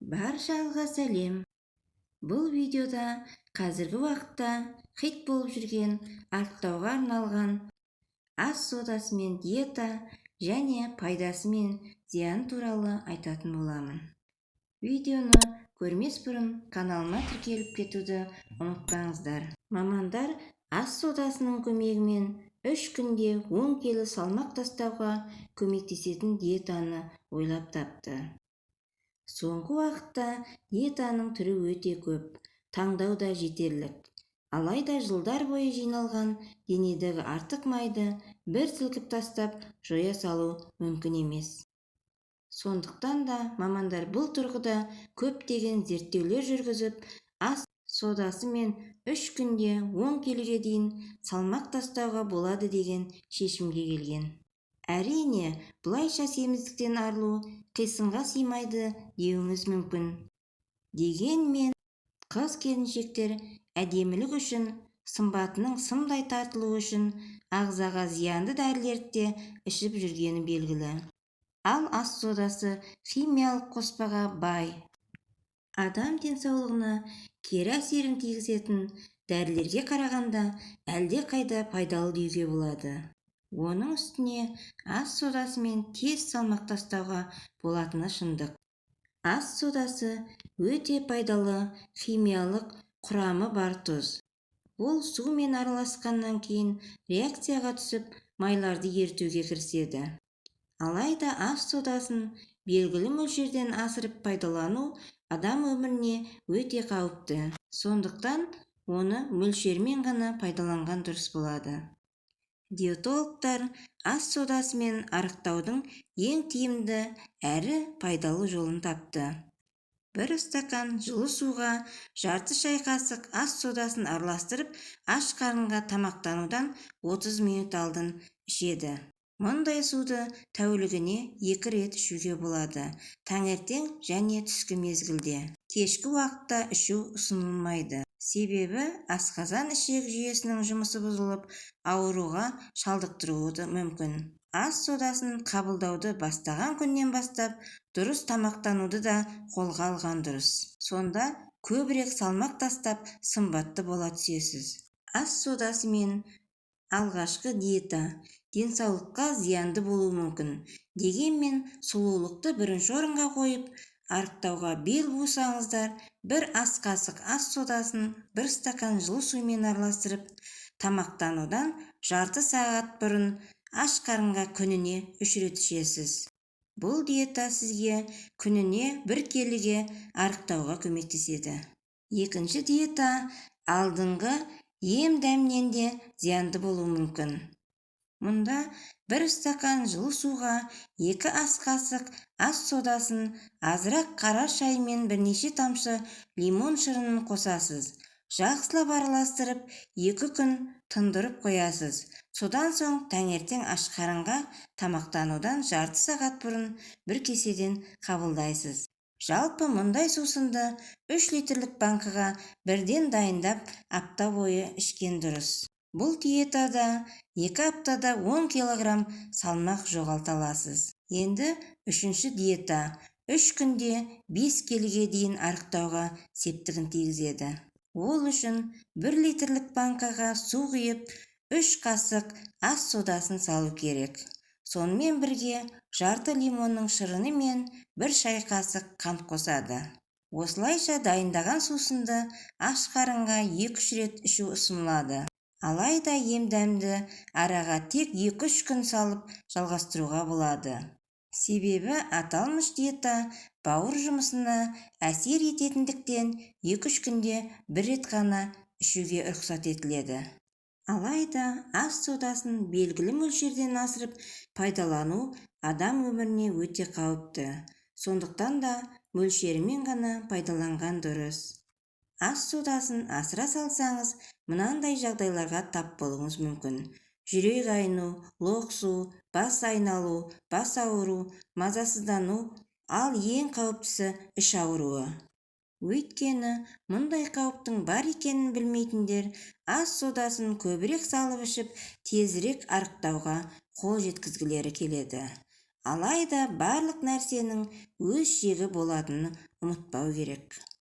Баршаңызға сәлем! Бұл видеода қазіргі уақытта хит болып жүрген арықтауға арналған ас содасымен диета және пайдасы мен зияны туралы айтатын боламын. Видеоны көрмес бұрын каналыма тіркеліп кетуді ұмытпаңыздар. Мамандар ас содасының көмегімен 3 күнде 10 келі салмақ тастауға көмектесетін диетаны ойлап тапты. Соңғы уақытта диетаның түрі өте көп, таңдау да жетерлік. Алайда жылдар бойы жиналған денедегі артық майды бір сілкіп тастап, жоя салу мүмкін емес. Сондықтан да мамандар бұл тұрғыда көптеген зерттеулер жүргізіп, ас содасымен 3 күнде 10 келіге дейін салмақ тастауға болады деген шешімге келген. Әрине, бұлайша семіздіктен арылу қисынға сыймайды деуіңіз мүмкін. Дегенмен қыз-келіншектер әдемілік үшін, сымбатының сымдай тартылуы үшін ағзаға зиянды дәрілерді де ішіп жүргені белгілі. Ал ас содасы химиялық қоспаға бай. Адам денсаулығына кері әсерін тигізетін дәрілерге қарағанда әлдеқайда пайдалы деуге болады. Оның үстіне ас содасымен тез салмақ тастауға болатыны шындық. Ас содасы өте пайдалы химиялық құрамы бар тұз. Ол сумен араласқаннан кейін реакцияға түсіп, майларды ерітуге кіріседі. Алайда ас содасын белгілі мөлшерден асырып пайдалану адам өміріне өте қауіпті. Сондықтан оны мөлшермен ғана пайдаланған дұрыс болады. Диетологтар ас содасымен арықтаудың ең тиімді әрі пайдалы жолын тапты. Бір стакан жылы суға жарты шай қасық ас содасын араластырып, аш қарынға тамақтанудан 30 минут алдын ішеді. Мұндай суды тәулігіне 2 рет ішуге болады, таңертең және түскі мезгілде. Кешкі уақытта ішу ұсынылмайды. Себебі асқазан-ішек жүйесінің жұмысы бұзылып, ауруға шалдықтыруы мүмкін. Ас содасын қабылдауды бастаған күннен бастап, дұрыс тамақтануды да қолға алған дұрыс. Сонда көбірек салмақ тастап, сымбатты бола түсесіз. Ас содасымен алғашқы диета денсаулыққа зиянды болуы мүмкін. Дегенмен сұлулықты бірінші орынға қойып, арықтауға бел бусаңыздар, бір ас қасық ас содасын бір стакан жылы сумен араластырып, тамақтанудан жарты сағат бұрын аш қарынға күніне 3 рет ішесіз. Бұл диета сізге күніне 1 келіге арықтауға көмектеседі. Екінші диета алдыңғы ем-дәмнен де зиянды болуы мүмкін. Мұнда бір стакан жылы суға 2 ас қасық ас содасын, азырақ қара шай мен бірнеше тамшы лимон шырынын қосасыз. Жақсылап араластырып, 2 күн тұндырып қоясыз. Содан соң таңертең аш қарынға тамақтанудан жарты сағат бұрын бір кеседен қабылдайсыз. Жалпы мұндай сусынды 3 литрлік банкаға бірден дайындап, апта бойы ішкен дұрыс. Бұл диетада 2 аптада 10 килограмм салмақ жоғалта аласыз. Енді үшінші диета 3 күнде 5 келіге дейін арықтауға септігін тигізеді. Ол үшін 1 литрлік банкаға су құйып, 3 қасық ас содасын салу керек. Сонымен бірге жарты лимонның шырыны мен 1 шай қасық қант қосады. Осылайша дайындаған сусынды аш қарынға 2-3 рет ішу ұсынылады. Алайда ем-дәмді араға тек 2-3 күн салып жалғастыруға болады. Себебі аталмыш диета бауыр жұмысына әсер ететіндіктен 2-3 күнде бір рет ғана ішуге рұқсат етіледі. Алайда ас содасын белгілі мөлшерден асырып пайдалану адам өміріне өте қауіпті. Сондықтан да мөлшерімен ғана пайдаланған дұрыс. Ас содасын асыра салсаңыз, мынандай жағдайларға тап болуыңыз мүмкін. Жүрек айну, лоқсу, бас айналу, бас ауыру, мазасыздану, ал ең қауіптісі іш ауруы. Өйткені мұндай қауіптің бар екенін білмейтіндер ас содасын көбірек салып ішіп, тезірек арықтауға қол жеткізгілері келеді. Алайда барлық нәрсенің өз шегі болатынын ұмытпау керек.